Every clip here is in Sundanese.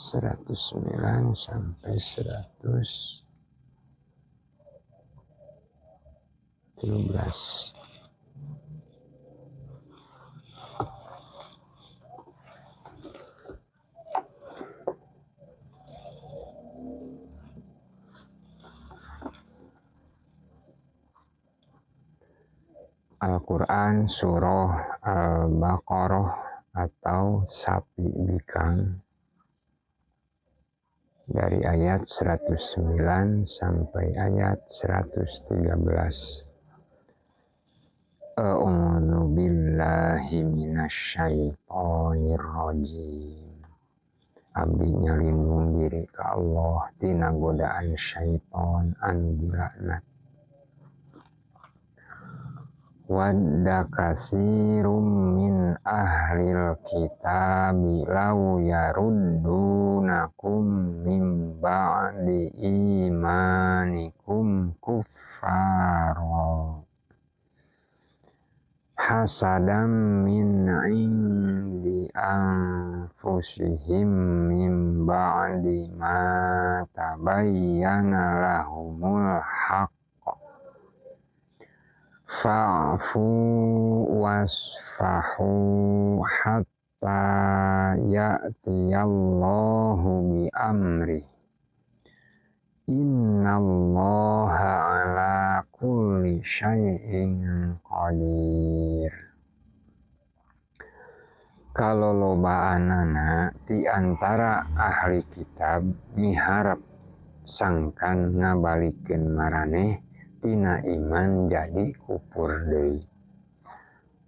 109 sampai 113. Al-Quran Surah Al-Baqarah atau Sapi Bikang dari ayat 109 sampai ayat 113. A'udzu billahi minasyaitonir rajim. Abdi nyalindung diri ka Allah tina godaan syaiton anu dilaknat. Wadda katsirum min ahlil kitabi law yaruddunakum min ba'di imanikum kuffara hasadam min indi anfusihim min ba'di ma tabayyana lahumul haqq fa'fu wasfahu hatta ya'tiyallahu bi amri innallaha ala kulli syai'in qadir. Kalolobaanana ti antara ahli kitab miharap sangkan ngabalikeun maraneh tina iman jadi kupur deui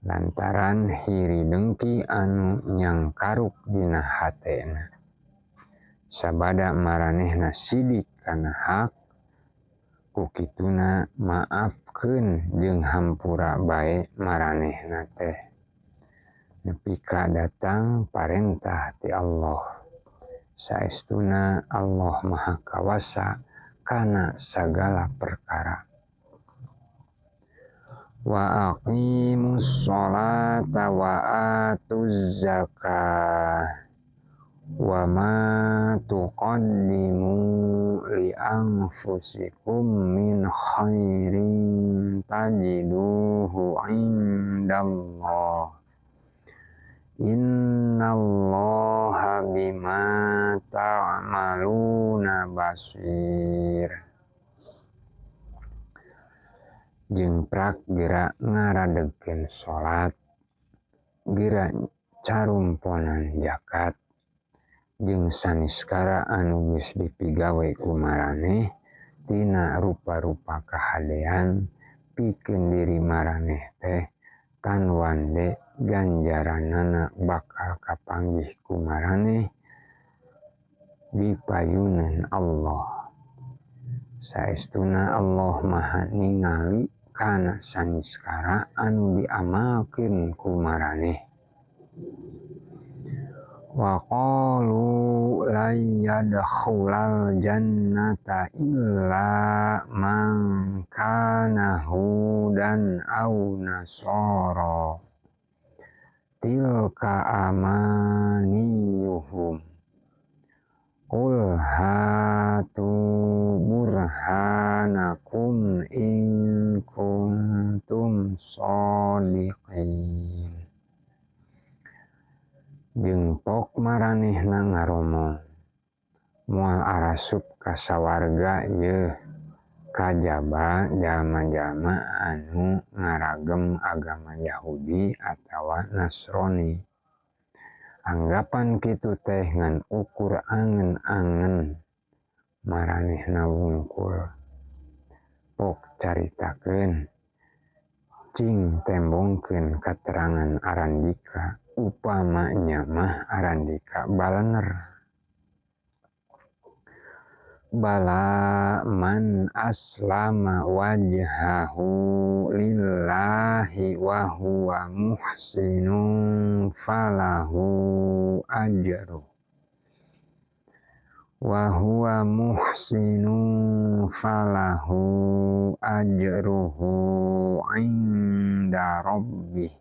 lantaran hiri dengki anu nyangkaruk dina hatena sabada maranehna sidik kana hak ku kituna maafkeun jeung hampura bae maranehna teh nepi ka datang parentah ti Allah. Saestuna Allah Maha Kawasa kana sagala perkara. Wa aqimus sholata wa atuz zakah wa ma tuqaddimu li anfusikum min khairin tajiduhu indallah innallaha bima ta'maluna basir. Jeung prak geura ngaradegkeun salat, geura carumponan zakat, jeung saniskara anu geus dipigawe ku maraneh tina rupa-rupa kahadean pikeun diri maraneh teh tan wande ganjaranana bakal kapanggih ku maraneh di payunan Allah. Saestuna Allah Maha ningali kana saniskara anu diamalkeun ku maraneh. Wa qalu la yadkhulal jannata illa man kana hudan aw nasara tilka amaniyuhum qul hatu burhanakum in kuntum shodiqin. Jeung pok maranehna ngaromong moal arasup ka sawarga yeuh kajaba jalma-jalma anu ngaragem agama Yahudi atawa Nasrani. Anggapan kitu teh ngan ukur angen-angen maranehna wungkul. Pok caritakeun cing tembongkeun katerangan arandika upamanya mah arandika balener. Bala man aslama wajhahu lillahi wa huwa muhsinun falahu ajru wa huwa muhsinun falahu ajruhu inda rabbih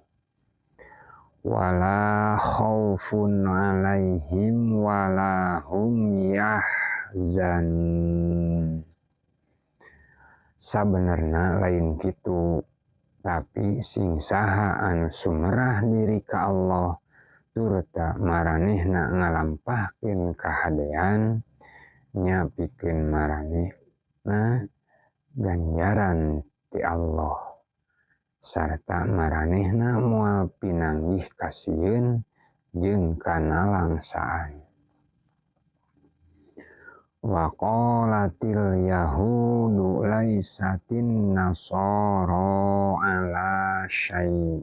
Wala khaufun alaihim wala hum yahzanun. Sabenerna lain kitu, tapi sing saha anu sumerah diri ka Allah turta maranehna ngalampahkeun kahadean, nya pikeun maranehna ganjaran ti Allah sarta maranehna moal pinanggih kasieun jeung kanalangsaan. Waqalatil yahudu laisatin nasara ala syai.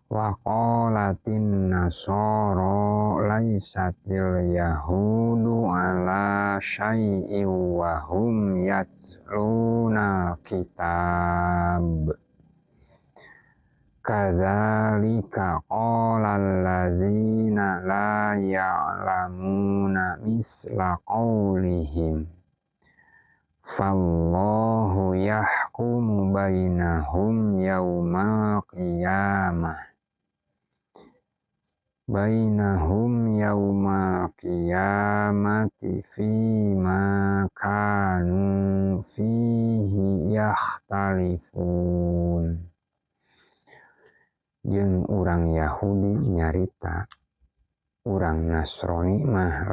Waqalatin nasara laisatil yahudu ala syai'in wa hum yatlunal kitab. Kadzalika qala alladzina la ya'lamuna misla qawlihim. Fallahu yahkumu bainahum yaumal qiyamah. Bainahum yaumal qiyamati fima kanu fihi yakhtalifun. Jeung urang Yahudi nyarita, urang Nasrani mah